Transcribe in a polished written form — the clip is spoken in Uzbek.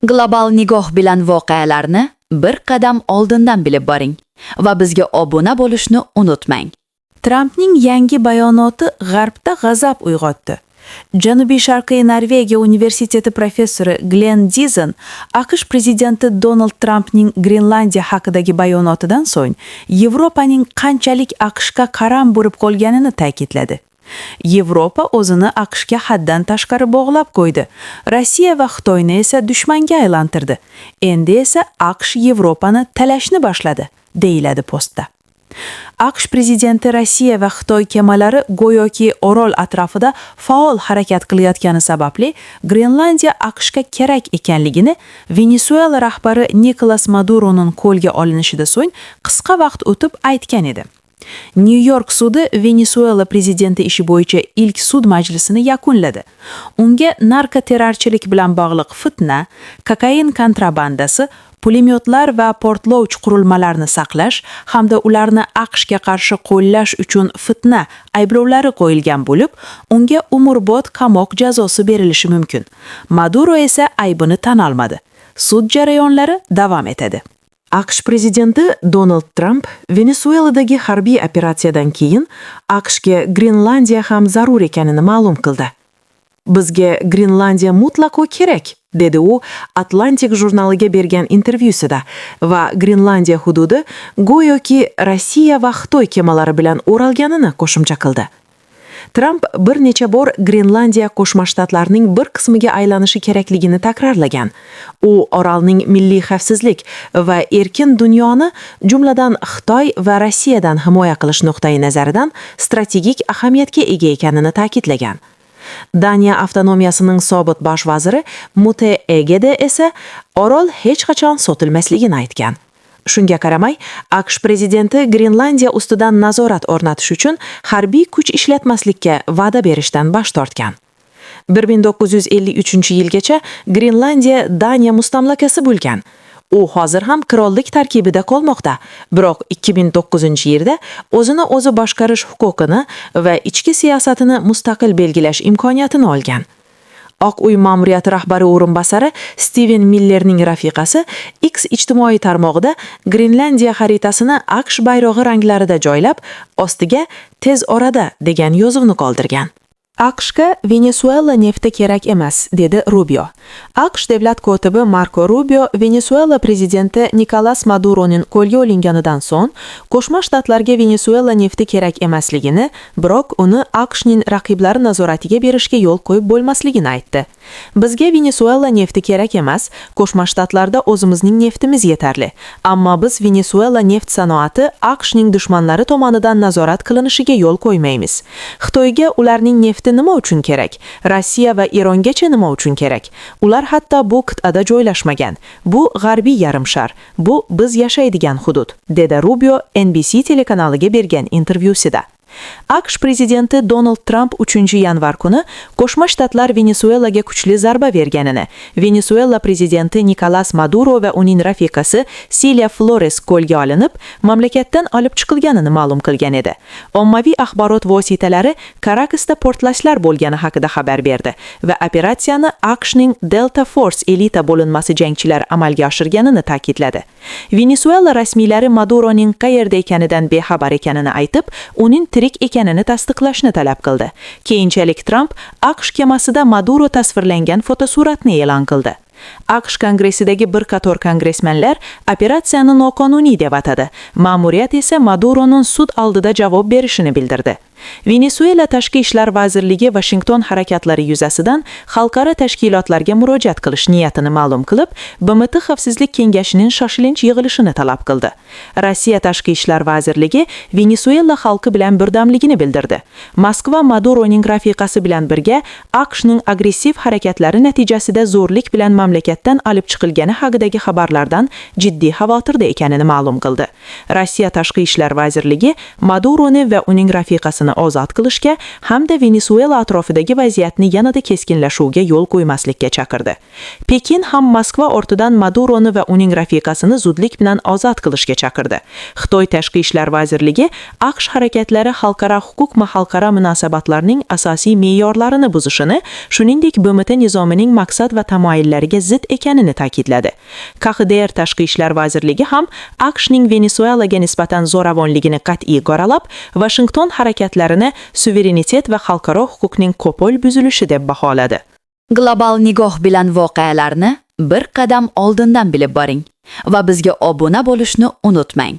Global nigoh bilan voqealarni bir qadam oldindan bilib boring va bizga obuna bo'lishni unutmang. Trampning yangi bayonoti G'arbda g'azab uyg'otdi. Janubiy Sharqiy Norvegiya universiteti professori Glenn Dizen AQSh prezidenti Donald Trampning Grenlandiya haqidagi bayonotidan so'ng Yevropaning qanchalik AQShga qaram bo'lib qolganini ta'kidladi. Yevropa o'zini AQShga haddan tashqari bog'lab qo'ydi. Rossiya va Xitoyni esa dushmanga aylantirdi. Endi esa AQSh Yevropani talashni boshladi, deyiladi postda. AQSh prezidenti Rossiya va Xitoy kemalari go'yoki orol atrofida faol harakat qilayotgani sababli Grenlandiya AQShga kerak ekanligini Venesuela rahbari Nikolas Maduroning qo'lga olinishidan so'ng qisqa vaqt o'tib aytgan edi. Nyu-York sudi Venesuela prezidenti ishi bo'yicha ilk sud majlisini yakunladi. Unga narkoterrorchilik bilan bog'liq fitna, kokain kontrabandasi, pulemyotlar va portlovchi qurilmalarni saqlash hamda ularni AQShga qarshi qo'llash uchun fitna ayblovlari qo'yilgan bo'lib, unga umrbod qamoq jazosi berilishi mumkin. Maduro esa aybini tan olmadi. Sud jarayonlari davom etadi. AQSh prezidenti Donald Tramp Venesueladagi harbiy operatsiyadan keyin AQShga Grenlandiya ham zarur ekanini ma'lum qildi. "Bizga Grenlandiya mutlaqo kerak", dedi u Atlantic jurnaliga bergan intervyusida va Grenlandiya hududi go'yoki Rossiya va Xitoy kemalari bilan o'ralganini qo'shimcha qildi. Tramp bir necha bor Grenlandiya Qo'shma Shtatlarning bir qismiga aylanishi kerakligini takrorlagan. U orolning milliy xavfsizlik va erkin dunyoni, jumladan Xitoy va Rossiyadan himoya qilish nuqtai nazaridan strategik ahamiyatga ega ekanini ta'kidlagan. Daniya avtonomiyasining sobiq bosh vaziri Mute Egede esa orol hech qachon sotilmasligini aytgan. Shunga qaramay, AQSh prezidenti Grenlandiya ustidan nazorat o'rnatish uchun harbiy kuch ishlatmaslikka va'da berishdan bosh tortgan. 1953-yilgacha Grenlandiya Daniya mustamlakasi bo'lgan. U hozir ham qirollik tarkibida qolmoqda, biroq 2009-yilda o'zini o'zi boshqarish huquqini va ichki siyosatini mustaqil belgilash imkoniyatini olgan. Oq uy ma'muriyati rahbari o'rinbosari Stiven Millerning rafiqasi X ijtimoiy tarmog'ida Grenlandiya xaritasini AQSh bayrog'i ranglarida joylab, ostiga "Tez orada" degan yozuvni qoldirgan. AQShga Venesuela nefti kerak emas, dedi Rubio. AQSh davlat kotibi Marko Rubio Venesuela prezidenti Nikolas Maduroning qo'lga olinganidan so'ng Qo'shma Shtatlarga Venesuela nefti kerak emasligini, biroq uni AQShning raqiblari nazoratiga berishga yo'l qo'yib bo'lmasligini aytdi. "Bizga Venesuela nefti kerak emas, Qo'shma Shtatlarda o'zimizning neftimiz yetarli. Ammo biz Venesuela neft sanoati AQShning dushmanlari tomonidan nazorat qilinishiga yo'l qo'ymaymiz. Xitoyga ularning nefti nima uchun kerak? Rossiya va Erongacha nima uchun kerak? Ular hatto bu qit'ada joylashmagan. Bu g'arbiy yarimshar. Bu biz yashaydigan hudud", dedi Rubio NBC telekanaliga bergan intervyusida. AQSh prezidenti Donald Tramp 3-yanvar kuni Qo'shma Shtatlar Venesuelaga kuchli zarba berganini, Venesuela prezidenti Nikolas Maduro va uning rafiqasi Silya Flores qo'lga olinib, mamlakatdan olib chiqilganini ma'lum qilgan edi. Ommaviy axborot vositalari Karakasda portlashlar bo'lgani haqida xabar berdi va operatsiyani AQShning Delta Force elita bo'linmasi jangchilari amalga oshirganini ta'kidladi. Venesuela rasmiylari Maduroning qayerda ekanidan bexabar ekanini aytib, uning tirik ekanini tasdiqlashni talab qildi. Keyinchalik Tramp AQSh kemasida Maduro tasvirlangan fotosuratni e'lon qildi. AQSh Kongressidagi bir qator kongressmenlar operatsiyani noqonuniy deb atadi. Ma'muriyat esa Maduroning sud oldida javob berishini bildirdi. Venesuela Tashqi ishlar vazirligi Vashington harakatlari yuzasidan xalqaro tashkilotlarga murojaat qilish niyatini ma'lum qilib, BMT Xavfsizlik kengashining shoshilinch yig'ilishini talab qildi. Rossiya Tashqi ishlar vazirligi Venesuela xalqi bilan birdamligini bildirdi. Moskva Maduroning rafiqasi bilan birga AQShning agressiv harakatlari natijasida zo'rlik bilan mamlakatdan olib chiqilgani haqidagi xabarlardan jiddiy xavotirda ekanini ma'lum qildi. Rossiya Tashqi ishlar vazirligi Maduroni va uning rafiqasini rafiqasini ozod qilishga hamda Venesuela atrofidagi vaziyatni yanada keskinlashuvga yo'l qo'ymaslikka chaqirdi. Pekin ham Moskva ortidan Maduroni va uning rafiqasini zudlik bilan ozod qilishga chaqirdi. Xitoy Tashqi ishlar vazirligi AQSh harakatlari xalqaro huquq va xalqaro munosabatlarning asosiy me'yorlarini buzishini, shuningdek BMT nizomining maqsad va tamoyillariga zid ekanini ta'kidladi. KXDR Tashqi ishlar vazirligi ham AQShning Venesuelaga nisbatan zo'ravonligini qat'iy qoralab, Vashington harakatlarini suverenitet va xalqaro huquqning qo'pol buzilishi deb baholadi. Global nigoh bilan voqealarni bir qadam oldindan bilib boring va bizga obuna bo'lishni unutmang.